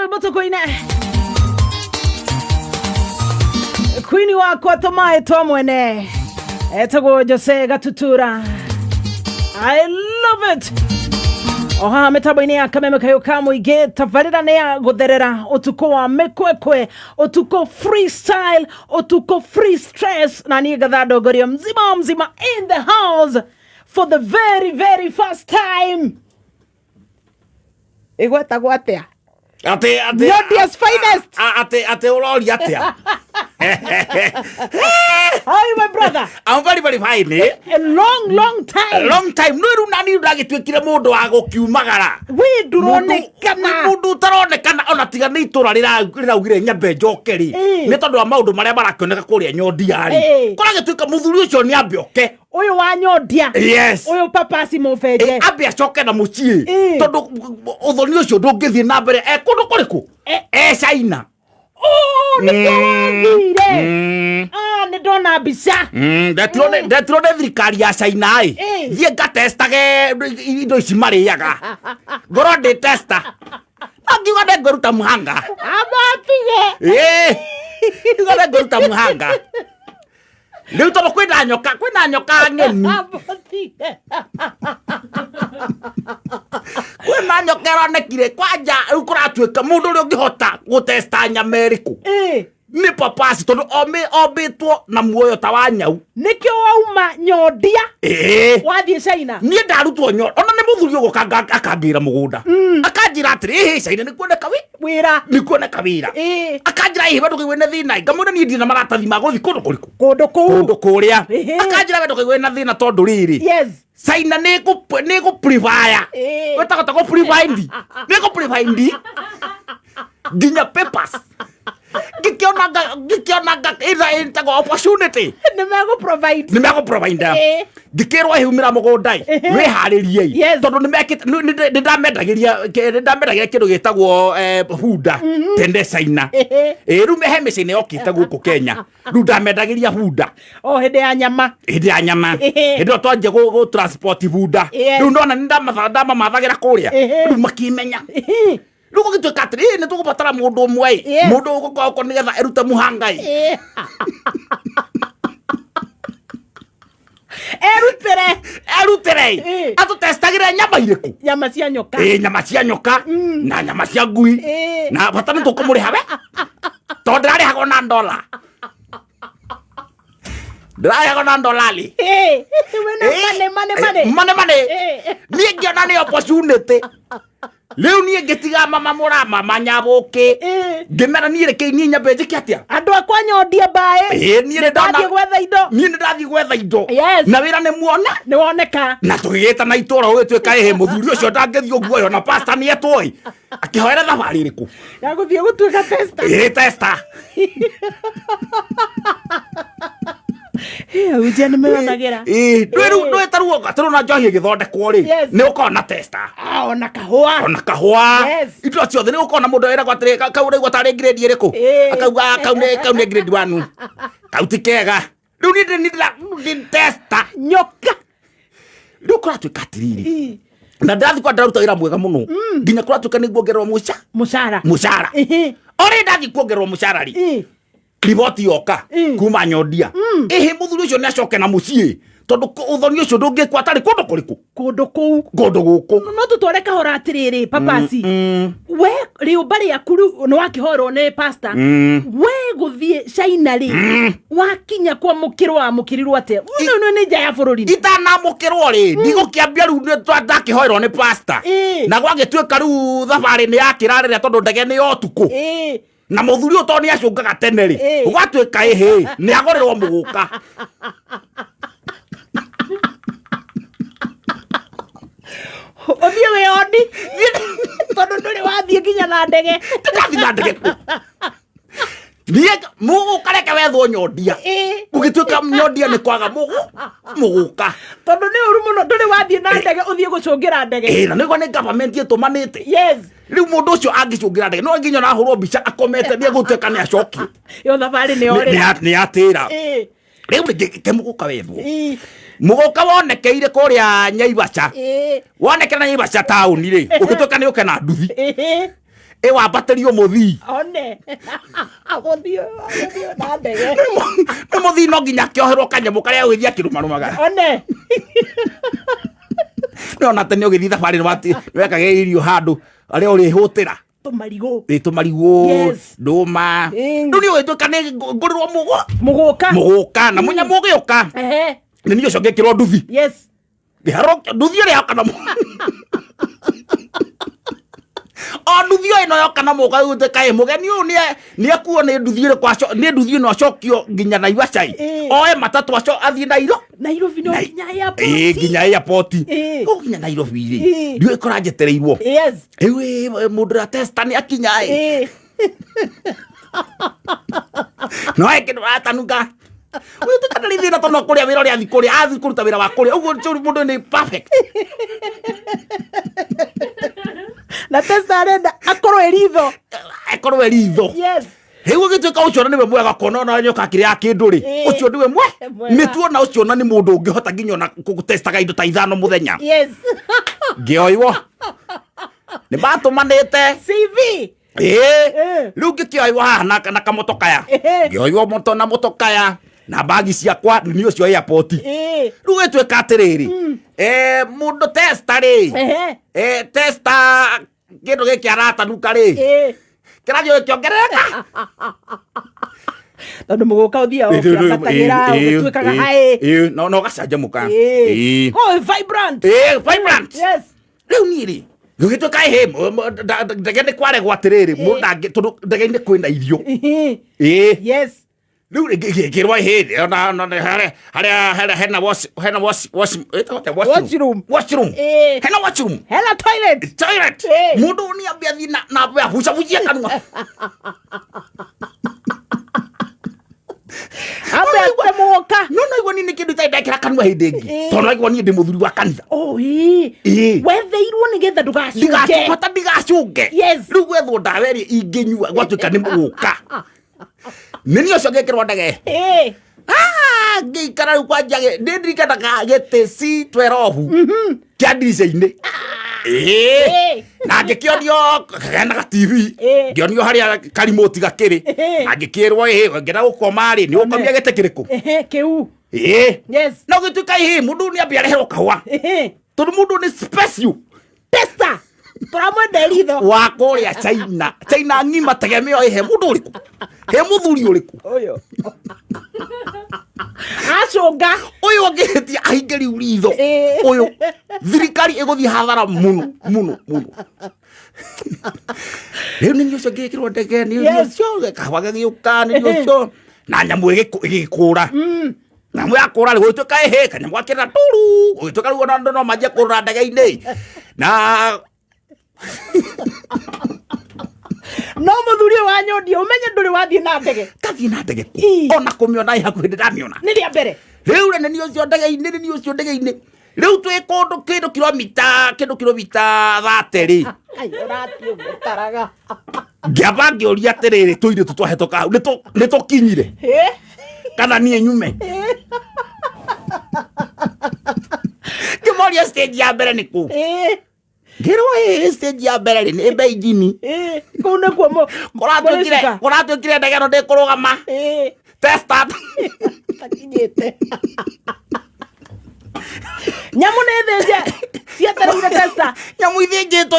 Rwĩmbo tũkũine kwini wakwa tũmaĩ twa mwene etagwo Jose Gatutura. I love it. O haha mĩtambo-inĩ ya kameme kayũ ka mũingĩ, tabarĩra nĩ ya gũtherera ũtukũ wa mĩkwekwe, ũtukũ freestyle, ũtukũ free stress, na niĩ ngatha ndongorio mzima mzima in the house for the very very first time. Ĩgwetagwo atĩa? Atä Nodia's finest. Atä å roria atä a? How are you, my brother? I'm very very fine, eh? A long, long time. Long time. No rä u nani ndagä tuä kire må ndå wa gå kiumagara. We ndũronekana. Må ndå ũtaronekana ona tiga nä itå ra rä raugire nyambe njoke rä nä tondå wa maå ndå marä a marakĩoneka kå rä a nyondia rä kåragä tuä ka må thuri å cio nä ambe oke. Ũyũ wa nyondia. Yes. Ũyũ papasi mũbenje. Ambe acoke na mũciĩ tondũ ũthoni ũcio ndũngĩthiĩ na mbere e kũndũ kũrĩkũ e China. Oh, nĩkĩo wathire. Ah, nĩ ndona mbica. Ndetirwo nĩ thirikari ya China ĩ thiĩ ngatestage indo ici marĩaga, ngorwo ndĩ tester no ngiuga nĩ ngwĩruta mũhanga. Amatige. Ĩĩ, ngiuga nĩ ngwĩruta mũhanga rĩu tondũ kwĩna nyoka ng'eni. Amatige. Kwĩna nyoka ĩronekire kwanja. Rĩu kũratuĩka mũndũ ũrĩa ũngĩhota gũtesta nyama ĩrĩkũ nĩ papasi tondũ ombĩtwo na muoyo ta wa nyau. Nĩkĩo wauma nyondia. Ĩĩ. Wathiĩ China. Niĩ ndarutwo nyo ona nĩ mũthuri ũgũka akangĩra mũgũnda, akanjĩra atĩrĩ, ĩhĩ, China nĩ kuoneka wĩ wĩra. Nĩ kuoneka wĩra. Akanjĩra, ĩhĩ, we ndũkaigue na thĩna. Ngamwĩra niĩ ndirĩ na maratathi ma gũthiĩ kũndũ kũrĩkũ. Kũndũ kũu. Kũndũ kũrĩa. Akanjĩra, we ndũkaigue na thĩna tondũ rĩrĩ, China nĩ gũ privaya wĩtagwo ta gũ provide, nĩ gũ provide nginya papers. Ngĩkĩona nga ĩtha ĩtagwo opportunity. Nĩ megũ provide. Nĩ megũ provide. Ngĩkĩrwo hĩumĩra mũgũnda ĩ wĩharĩrie ĩ tondũ nĩ mekĩte nĩ ndamendagĩria kĩndũ gĩtagwo hunda tende China. Ĩ rĩu he mĩciĩ yokĩte gũkũ Kenya, rĩu ndamendagĩria hunda. O hĩndĩ ya nyama. Hĩndĩ ya nyama. Hĩndĩ ĩyo twanjia gũ transport bunda. Rĩu ndona nĩ ndamamathagĩra kũrĩa, rĩu makĩmenya. Rĩu gũgĩtuĩka atĩrĩ, "Ĩ, nĩ tũgũbatara mũndũ ũmwe ĩ mũndũ ũgũkorwo ko nĩgetha erute mũhanga ĩ." Erutĩre. Erutĩre ĩ atũtestagĩre nyama irĩkũ? Nyama cia nyoka. Ĩ, nyama cia nyoka na nyama cia ngui. Na bata nĩ tũkũmũrĩha we tondũ ndĩrarĩhagwo na ndola, ndĩrarĩhagwo na ndolali. Wĩna mane mane mane. Mane mane. Niĩ ngĩona nĩ opportunity. Rĩu niĩ ngĩtiga mama mũrama manyabũkĩ, ngĩmera niĩ rekei niĩ nyambe njĩke atĩa. Andũ akwa nyondia mbaĩ. Ĩĩ, niĩ nĩ ndona- ndathiĩ gwetha indo. Niĩ nĩ ndathiĩ gwetha indo. Na wĩra nĩ muona. Nĩ woneka. Na tũgĩgĩta na itũra gũgĩtuĩka ĩhĩ mũthuri ũcio ndangĩthiĩ ũguo ĩyo na pasta nĩ etwo ĩ akĩhoera thabarĩ ĩrĩkũ? Ya gũthiĩ gũtuĩka tester. Ĩĩ, tester. Ahunjia nĩ meyonagĩra. Ĩĩ, ndwĩ rĩu ndwĩ ta rĩu atĩ rĩu na njohi ĩgĩthondekwo rĩ nĩ ũkoragwo na tester. Ah, ona kahũa. Ona kahũa. Indo ciothe nĩ ũkoragwo na mũndũ wĩragwo atĩrĩ, kau ũraigua tarĩ grade ĩrĩkũ?" Akauga, "Ah, kau nĩ grade 1, kau ti kega." Rĩu niĩ ndĩ tester. Nyoka. Rĩu kũratuĩka atĩrĩrĩ, na ndathi kwa ndaruta wĩra mwega mũno nginya kũratuĩka nĩ nguongererwo mũca mũcara. Mũcara. Orĩ ndathi kuongererwo mũcara rĩ, riboti yoka kuma nyondia, ĩhĩ, mũthuri ũcio nĩ acoke na mũciĩ tondũ ũthoni ũcio ndũngĩkwo atarĩ kũndũ kũrĩkũ. Kũndũ kũu. Kũndũ gũkũ. No tũtware kahora atĩrĩrĩ, papasi, we rĩũmba rĩaku rĩu nĩ wakĩhoerwo nĩ pasta we gũthiĩ China rĩ, wakinya kwamũkĩrwo wamũkĩrirwo atĩa? Nĩ nĩ nja ya bũrũri. Itanamũkĩrwo rĩ, ndigũkĩambia rĩu nĩ ndakĩhoerwo nĩ pasta na gwagĩtuĩka rĩu thabarĩ nĩ yakĩrarĩra tondũ ndege nĩ ya ũtukũ na mũthuri ũyũ tondũ nĩ acũngaga tene rĩ, gwatuĩka ĩhĩ nĩ agũrĩrwo mũgũka. Ũthiĩ wĩoni tondũ ndũrĩ wathiĩ nginya na ndege. Ndathi na ndege kũ? Niĩ mũgũka reke wethwo nyondia. Gũgĩtuĩka nyondia nĩ kwaga mũgũka. Tondũ nĩ ũru mũno ndũrĩ wathiĩ na ndege ũthiĩ gũcũngĩra ndege. Ĩĩ, na nĩguo nĩ government ĩtũmanĩte. Rĩu mũndũ ũcio angĩcũngĩra ndege no nginya arahũrwo mbica akomete nĩ egũtuĩka nĩ acokio. Yo thabarĩ nĩ yorĩra. Nĩ atĩra. Rĩu rĩngĩ ke mũgũka wethwo, mũgũka wonekeire kũrĩa Nyaibaca, wonekera Nyaibaca taũni rĩ, ũgĩtuĩka nĩ ũke na nduthi. Ĩwambatĩrio mũthii. One agũthiĩ agũthiĩ na ndege. Nĩ mũthii no nginya akĩoherwo kanyamũ karĩa ũgĩthiĩ akĩrũmarũmaga. One. Nĩ ona tene ũgĩthiĩ thabarĩ nĩ wekagĩra irio handũ arĩa ũrĩhũtĩra. Tũmarigũ. Ĩ tũmarigũ. Yes. Ndũma. Rĩu nĩ ũgĩtuĩka nĩ ngũrĩrwo mũgũ. Mũgũka. Mũgũka na mũnyamũ ũgĩũka. Ehe. Nĩ niĩ ũcio ngĩkĩrwo nduthi. Yes. Ngĩharwo nduthi ĩrĩa yoka na o nduthi o ĩno yoka na mũka gũtuĩka ĩ mũgeni ũyũ nĩ akuo nĩ nduthi ĩrĩkũ nĩ nduthi ĩno acokio nginya Naivasha ĩ. Oe matatũ aco athiĩ Nairo. Nairobi no nginya airport. Ĩ nginya airport. Kũu nginya Nairobi rĩ. Ndiũĩ kũrĩa njetereirwo. Yes. Rĩu ĩ mũndũ ũrĩa testa nĩ akinya ĩ. No ĩ kĩndũ aratanuka. Wĩtuĩka ndarĩ thĩna tondũ no kũrĩa wĩra ũrĩa athiĩ kũrĩa athiĩ kũruta wĩra wa kũrĩa ũguo mũndũ nĩ perfect. Na testa arenda akorwo e ritho. Akorwo e ritho. Yes. Rĩu ũgĩtuĩka ũcio ona nĩwe mwega kona ona nyoka akĩrĩa kĩndũ rĩ. Ũcio nĩwe mwe. Mwega. Nĩ tuona ũcio ona nĩ mũndũ ũngĩhota nginya ona gũtestaga indo ta ithano mũthenya. Yes. Ngĩoywo. Nĩ matũmanĩte. CV. Ĩĩ. Rĩu ngĩkĩoywo haha na kamoto kaya. Ngĩoywo moto na moto kaya na mbagi ciakwa nĩ ũcio airport. Rĩu gĩtuĩka atĩrĩrĩ. Mũndũ testa rĩ. Testa kĩndũ gĩkĩ aratanuka rĩ. Kĩrathiĩ gĩkĩongerereka. Tondũ mũgũka ũthiaga ũkĩambatagĩra ũgĩtuĩkaga high. Ĩĩ, no ũgacanjamũka. Oh, vibrant. Ĩĩ, vibrant. Yes. Rĩu niĩ rĩ gũgĩtuĩka ĩhĩ ndege nĩ kwaregwo atĩrĩrĩ mũndũ ndangĩ tondũ ndege-inĩ kwĩna irio. Ĩĩ. Yes. Rĩu ngĩrwo ĩhĩ ona harĩa harĩa harĩa hena wash hena wash wash ĩtagwo atĩa? Washroom. Washroom. Hena washroom. Hena toilet. Toilet. Mũndũ nĩ ambe athiĩ na ambe abucabucie kanua. Ambe ate mũgũka. No naigua niĩ nĩ kĩndũ itarĩ ndekĩra kanua hĩndĩ ĩngĩ. Tondũ naigua niĩ ndĩ mũthuri wa kanitha. Oh, ĩĩ. Ĩĩ. Wetheirwo nĩgetha ndũgacunge. Ndigacũbata ndigacunge. Yes. Rĩu gwethwo ndawa ĩrĩa ingĩnyua gwatuĩka nĩ mũgũka. Nĩ niĩ ũcio ngĩkĩrwo ndege. Ah, ngĩikara rĩu kwanja nĩ ndirikanaga gĩtĩ C12 kĩa ndirica-inĩ. Ĩĩ. Na ngĩkĩonio hena ga TV. Ngĩonio harĩa karimoti gakĩrĩ. Na ngĩkĩrwo ĩĩ ngĩenda gũkoma rĩ nĩ ũkomia gĩtĩ kĩrĩkũ? Ehe, kĩu. Ĩĩ. Yes. Na ũgĩtuĩka ĩĩ mũndũ nĩ ambe areherwo kahũa. Tondũ mũndũ nĩ special. Testa. Tũramwenda ritho. Wa kũrĩa China. China ng'ima tegemeo ĩhe mũndũ ũrĩkũ? He mũthuri ũrĩkũ? Ũyũ. Acũnga. Ũyũ angĩhĩtia ahinge rĩu ritho. Ũyũ thirikari ĩgũthiĩ hathara mũno mũno mũno. Rĩu nĩ niĩ ũcio ngĩkĩrwo ndege nĩ niĩ ũcio kahũa gagĩũka nĩ niĩ ũcio na nyamũ ĩgĩkũra. Nyamũ yakũra rĩ gũgĩtuĩka ĩhĩ kanyamũ gakĩrĩra turu gũgĩtuĩka rĩu ona andũ no manjie kũrũra ndege-inĩ. Na No mũthuri ũyũ wa nyondia ũmenye ndũrĩ wathiĩ na ndege. Ndathiĩ na ndege kũ? Ona kũmĩona ĩ hakuhĩ ndĩramĩona. Nĩ rĩa mbere. Rĩu rĩ nĩ niĩ ũcio ndege-inĩ nĩ niĩ ũcio ndege-inĩ. Rĩu twĩ kũndũ kĩndũ kilomita kĩndũ kilomita 30 rĩ. Ai, ũrathiĩ ũgĩtaraga. Ngĩamba ngĩũria atĩrĩrĩ tũirĩtu twahĩtũka hau nĩ tũkinyire kana niĩ nyume. Ngĩmoria stage ya mbere nĩ kũ? Ngĩrwo ĩ stage ya mbere rĩ nĩ Beijing. Kũu nĩkuo Kũratuĩkire kũratuĩkire ndege ĩno ndĩkũrũgama. Test up. Takinyĩte. Nyamũ nĩ thĩnje cietereire testa. Nyamũ ithĩnjĩtwo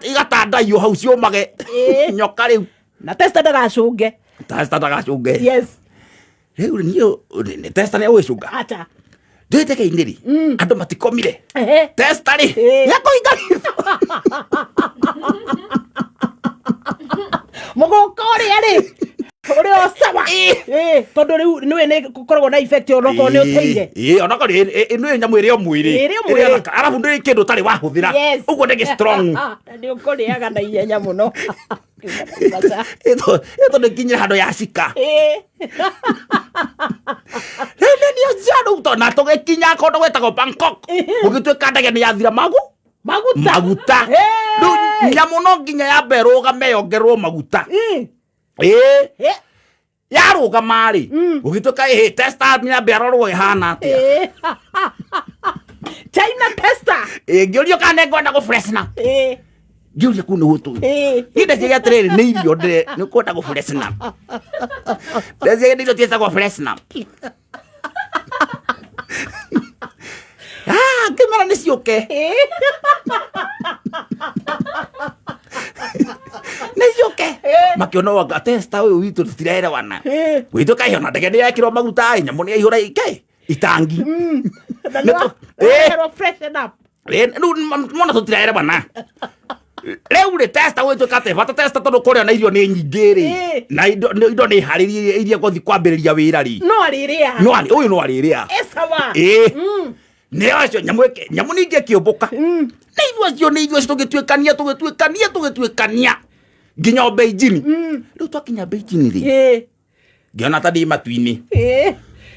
igatandaiyo hau ciũmage. Nyoka rĩu. Na testa ndagacũnge. Testa ndagacũnge. Yes. Rĩu niĩ nĩ testa nĩ egũgĩcũnga. Acha. Ndĩ ndege-inĩ rĩ, andũ matikomire. Testa rĩ, nĩ ekũhinga ritho. Mũgũka ũrĩa rĩ, ũrĩa o sawa. Tondũ rĩu nĩũĩ nĩ gũkoragwo na effect onokorwo nĩ ũteire. Ĩĩ, onokorwo nĩ nyamũ ĩrĩ o mwĩrĩ. Ĩrĩ o mwĩrĩ. Ĩrĩ thaka. Arabu ndũrĩ kĩndũ ũtarĩ wahũthĩra. Yes. Ũguo ndĩgĩ strong. Na nĩ ũkũrĩaga na ihenya mũno. Ĩto nĩ nginyire handũ ya cika. Rĩu nĩ niĩ ũcio rĩu to na tũgĩkinya kũndũ gwĩtagwo Bangkok. Gũgĩtuĩka ndege nĩ yathira magu. Maguta. Maguta. Rĩu nyamũ no nginya yambe ĩrũgame yongererwo maguta. Ĩĩ. Yarũgama rĩ, gũgĩtuĩka ĩhĩ testa yambe arorwo ĩhana atĩa. China tester. Ĩĩ, ngĩũrio kana nĩngwenda gũ freshen up. Ngĩũria kũu nĩ gũtũ. Niĩ ndeciria atĩrĩrĩ, nĩ irio ndĩre nĩ kwenda gũ freshen up. Ndeciria nĩ irio ciĩtagwo freshen up. Ah, ngĩmera nĩ ciũke. Nĩ ciũke. Makĩona wanga testa ũyũ witũ tũtirerewana. Witũ kaĩ ona ndege nĩ yekĩrwo maguta ĩ, nyamũ nĩ yaihũra ike itangi. Na Nĩ nĩwaherwo freshen up. Rĩu mona tũtiraerewana. Rĩu rĩ testa gwĩtuĩka atĩ bata testa tondũ kũrĩa na irio nĩ nyingĩ rĩ na indo nĩ harĩrie iria gũthiĩ kwambĩrĩria wĩra rĩ. No arĩrĩa. No arĩ ũyũ no arĩrĩa. Ĩ sawa. Ĩĩ. Nĩ acio nyamũ nyamũ ningĩ ĩkĩũmbũka. Nĩ ithuĩ acio nĩ ithuĩ acio tũgĩtuĩkania tũgĩtuĩkania tũgĩtuĩkania nginya o Beijing. Rĩu twakinya Beijing rĩ ngĩona ta ndĩ matu-inĩ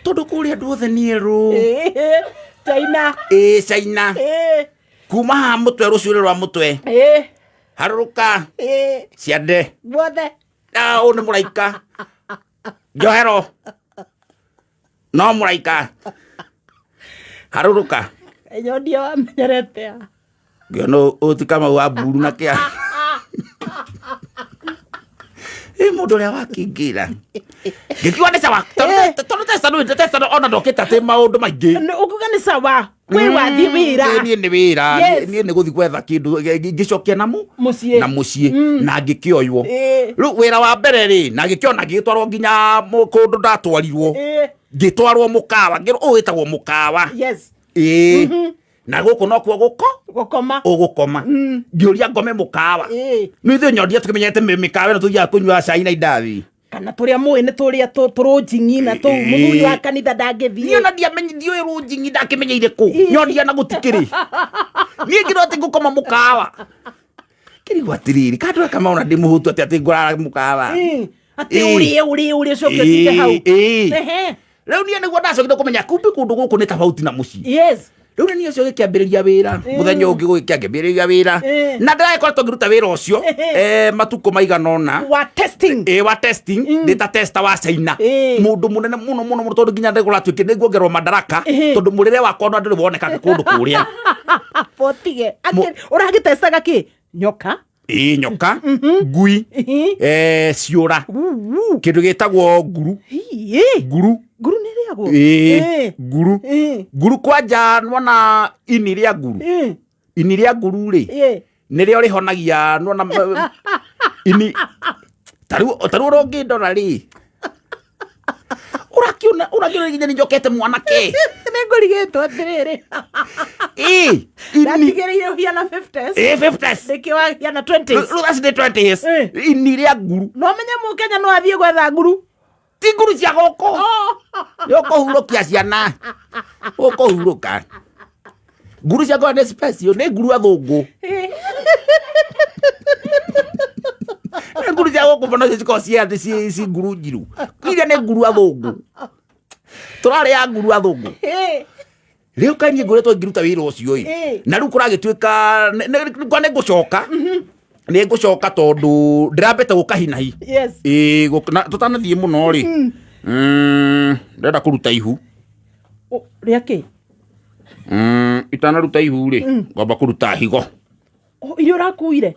tondũ kũrĩa andũ othe nĩ erũ. China. Ĩĩ China. Kuma haha mũtwe rũcuĩrĩ rwa mũtwe harũrũka ciande guothe. Ah, ũyũ nĩ mũraika njohero no mũraika harũrũka. Nyonia wamenyerete a. Ngĩona ũyũ ti Kamau wa mburu na kĩa ĩ mũndũ ũrĩa wakĩngĩra ngĩkiuga nĩ sawa tondũ testa nĩ testa ona ndokĩte atĩ maũndũ maingĩ. Ũkuga nĩ sawa kwĩ wathiĩ wĩra. Niĩ nĩ wĩra. Niĩ nĩ gũthiĩ gwetha kĩndũ ngĩcokia na mu Mũciĩ. Na mũciĩ na ngĩkĩoywo. Rĩu wĩra wa mbere rĩ na ngĩkĩona ngĩgĩtwarwo nginya kũndũ ndatwarirwo. Ngĩtwarwo mũkawa ngĩrwo ũyũ wĩtagwo mũkawa. Ĩĩ na gũkũ nokuo gũko Gũkoma. Ũgũkoma. Ngĩũria ngome mũkawa? Nĩ ithuĩ nyondia tũkĩmenyete mĩkawa ĩno tũthiaga kũnyua cai na indathi. Kana tũrĩa mũĩ nĩ tũrĩa tũrũnjing'i na tũu mũthuri wa kanitha Niĩ ndangĩthiĩ. Ona ndiamenyi ndiũĩ rũnjing'i ndakĩmenyeire kũ nyondia na gũtikĩrĩ niĩ ngĩrwo atĩ ngũkoma mũkawa kĩrigwo atĩrĩrĩ kandũ gaka maona ndĩ mũhũtu atĩ atĩ ngũrara mũkawa. Atĩ ũrĩe ũrĩe ũrĩe ũcoke ũtinde hau. Rĩu niĩ nĩguo ndacokire kũmenya kumbe kũndũ gũkũ nĩ tofauti na mũciĩ. Rĩu nĩ niĩ ũcio gĩkĩambĩrĩria wĩra mũthenya ũngĩ gũgĩkĩambĩrĩria wĩra na ndĩragĩkoretwo ngĩruta wĩra ũcio matukũ maigana ũna wa testing. Ĩ wa testing ndĩ ta tester wa China. Mũndũ mũnene mũno mũno mũno tondũ nginya ndĩgũratuĩkire nĩ nguongererwo madaraka tondũ mũrĩre wakwa ona ndũrĩ wonekaga kũndũ kũrĩa. Botige. Ũragĩtestaga kĩ? Nyoka. Ĩ nyoka, ngui, ciũra, kĩndũ gĩtagwo nguru. Nguru. Nguru nĩ ĩrĩagwo? Ĩ nguru. Nguru kwanja nĩwona ini rĩa nguru. Ini rĩa nguru rĩ nĩrĩo rĩhonagia nĩwona ini tarĩu tarĩu ũrĩa ũngĩndora rĩ ũrakĩona ũrakĩona nginya nĩ njokete mwanake. Nĩ ngũrigĩtwo atĩrĩrĩ. Ĩ ini. Ndatigĩrĩire ũhiana 50s. Ĩ 50s. Nĩkĩo wahiana 20s. Rĩu acio nĩ 20s. Ini rĩa nguru. No menye mũkenya no athiĩ gwetha nguru. Ti nguru cia gũkũ nĩ ũkũhurũkia ciana ũkũhurũka nguru cia ngoro nĩ special nĩ nguru athũngũ nĩ nguru cia gũkũ mũno cikoragwo ciĩ atĩ ci nguru njiru iria nĩ nguru athũngũ tũrarĩa nguru athũngũ. Rĩu kaĩ niĩ ngoretwo ngĩruta wĩra ũcio ĩ na rĩu kũragĩtuĩka kwa nĩ ngũcoka nĩ ngũcoka tondũ ndĩrambĩte gũka hinahi. Ĩĩ na tũtanathiĩ mũno rĩ ndĩrenda kũruta ihu. Rĩa kĩ? Itanaruta ihu rĩ ngwamba kũruta higo. Oh, iria ũrakuire?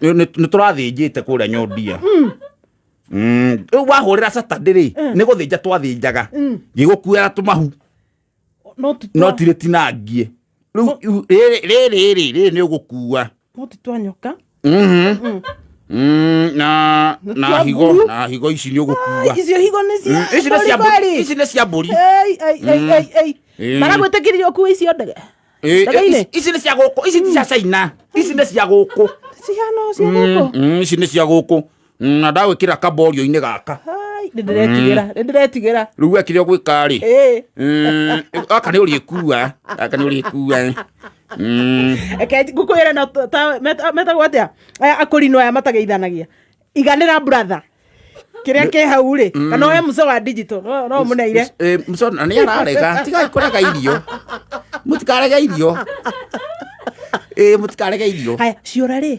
Nĩ tũrathĩnjĩte kũrĩa nyondia. Rĩu wahũrĩra Saturday rĩ nĩ gũthĩnja twathĩnjaga ngĩgũkuĩra tũmahu. No ti no tirĩ tinangie rĩu rĩrĩ rĩrĩ rĩ rĩrĩ nĩ ũgũkua. No ti twa nyoka. Na na Twa higo nguru. Na higo ici nĩ ũgũkua. Icio higo nĩ cia Ici nĩ cia mbũri mbũri kweri. ici nĩ cia mbũri. Ei, ei, ei, ei, ei. Maragwĩtĩkĩririe ũkue icio ndege? Ndege-inĩ? Ici nĩ cia gũkũ ici ti cia China ici nĩ cia gũkũ. Cihana o cia gũkũ. Ici nĩ cia gũkũ na ndagwĩkĩra kaborio-inĩ gaka. Ai, nĩ ndĩretigĩra nĩ ndĩretigĩra. Rĩu we kĩrĩa ũgwĩka rĩ gaka nĩ ũrĩkua gaka nĩ ũrĩkua. Reke ngũkwĩre no metagwo atĩa aya akũrinũ aya matageithanagia iganĩra brother kĩrĩa kĩ hau rĩ kana oe mũco wa digital no mũneire. Msona nĩ ararega tigai kũrega irio mũtikarege irio ĩ mũtikarege irio. Haya ciũra rĩ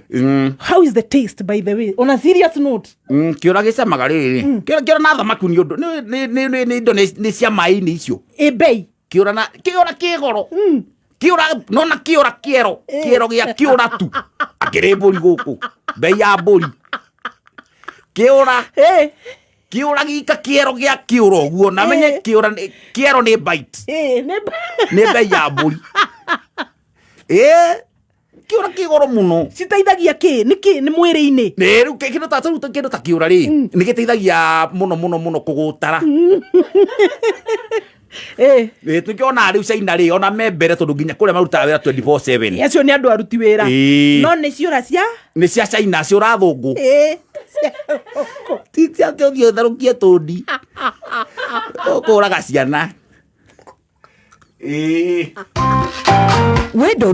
how is the taste, by the way, on a serious note? Kĩũra gĩcamaga rĩrĩ kĩũra kĩũra na thamaki nĩ ũndũ nĩ indo nĩ cia maĩ-inĩ icio. Ĩ bei? Kĩũra na kĩũra kĩ goro kĩũra nona kĩũra kĩero kĩero gĩa kĩũra tu. Ndangĩrĩ mbũri gũkũ, mbei ya mbũri kĩũra. Kĩũra gika kĩero gĩa kĩũra ũguo na menye. Kĩũra kĩero nĩ bite. Nĩ Nĩ mbei ya mbũri, ĩ kĩũra kĩ goro mũno. Citeithagia kĩ? Nĩ kĩ nĩ mwĩrĩ-inĩ? Nĩ rĩu kĩndũ ta rĩu kĩndũ ta kĩũra rĩ, nĩ gĩteithagia mũno mũno mũno kũgũtara. Ĩ tũkĩona rĩu China rĩ, ona me mbere tondũ nginya kũrĩa marutaga wĩra 24/7. Acio nĩ andũ aruti wĩra. No nĩ ciũra cia Nĩ cia China, ciũra thũngũ. Ti cia atĩ ũthiĩ ũtherũkie tũndi ũkũraga ciana. Ĩ. Wendo.